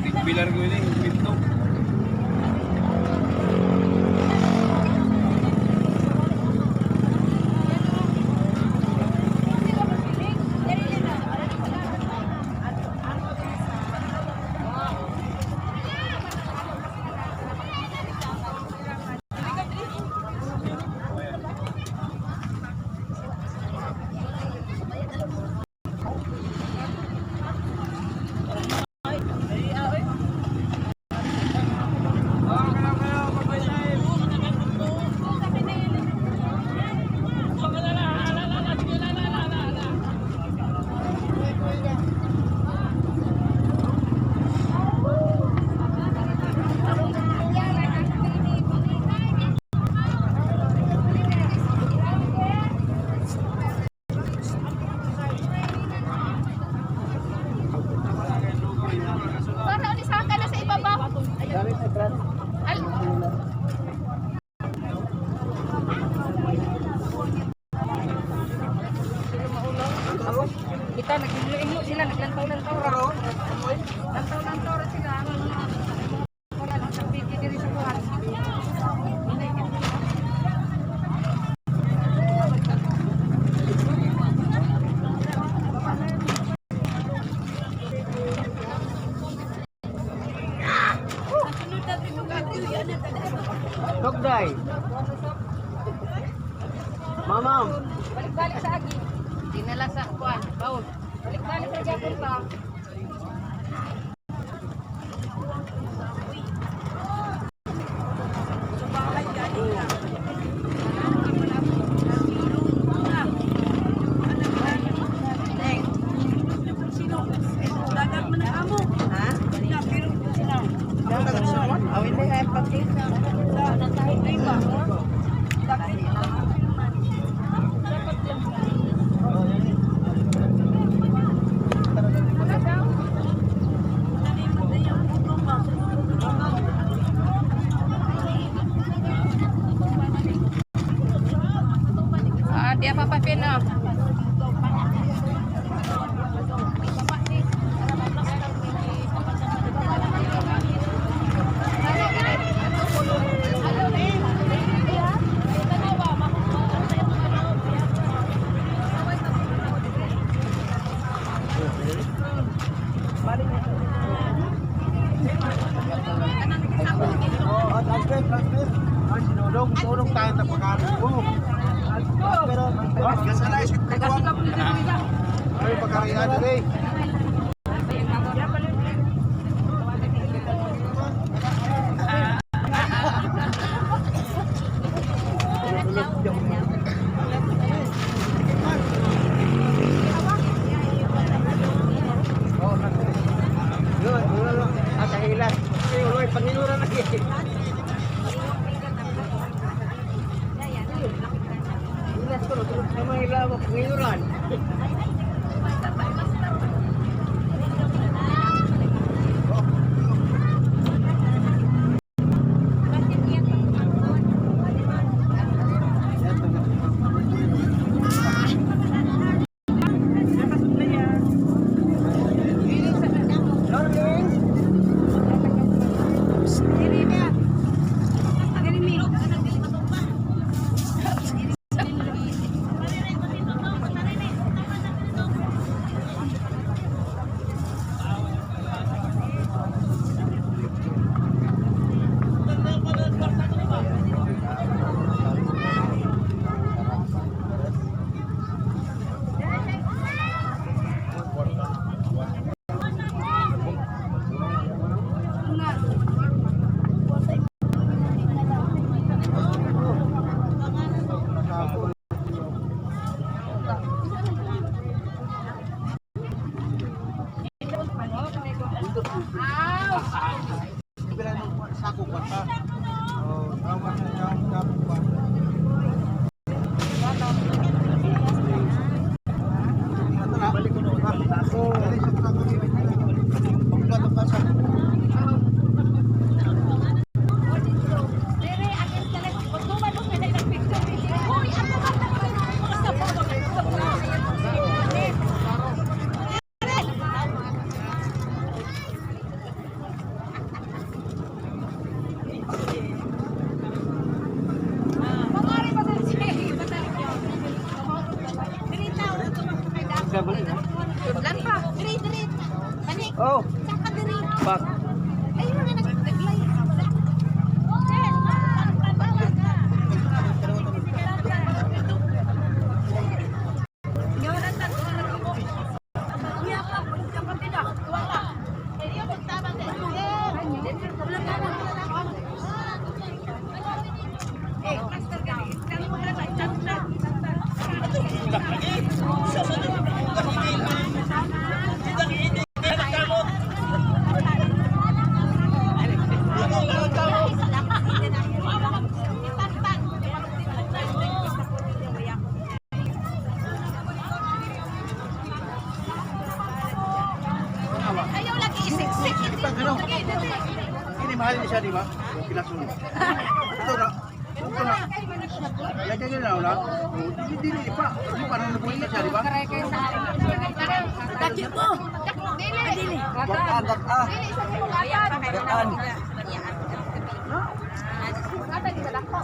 Tigbilar ko yun eh, kwento. Para ulisahan ka na sa ibaba. Al. Kita nagilo sila, naglantaw-lantaw ra. Lantaw-lantaw ra sila. Wala lang sa pigi diri sa kuhan. Dogday. Mamam. Balik-balik sa agi. Dinala sa kuan, baon. Balik-balik sa gyapon pa. Ah, di apa pa pin ah. Oh, transfer, transfer. Ah, sinulong, tulong tayo sa pagkain ko. Pero, ay, pagkain natin eh. Yun, yun lang. Ah, kahilas. Ay, uloy, panginuran na eh. Hilas ko, tulog sa mga hilaw, panginuran. Sako pa. Oh, tama na yung kapwa pa. Balik ko noon. Dire, against the left. Pagtuman mo sila ng picture. Hoy, ako ba? Pak. Ay, wala nag-live. Ayaw lagi isiksik. Ano? Ini mahal ni siya, di ba? Kinasun. Ito na. Ito na. Lagyan niyo na, wala? Di, di, di pa. Di pa nung nabuhin na siya, di ba? Dili. Dili. Gataan, gataan. Dili sa imong ayan. Gataan. Gata di ba dako?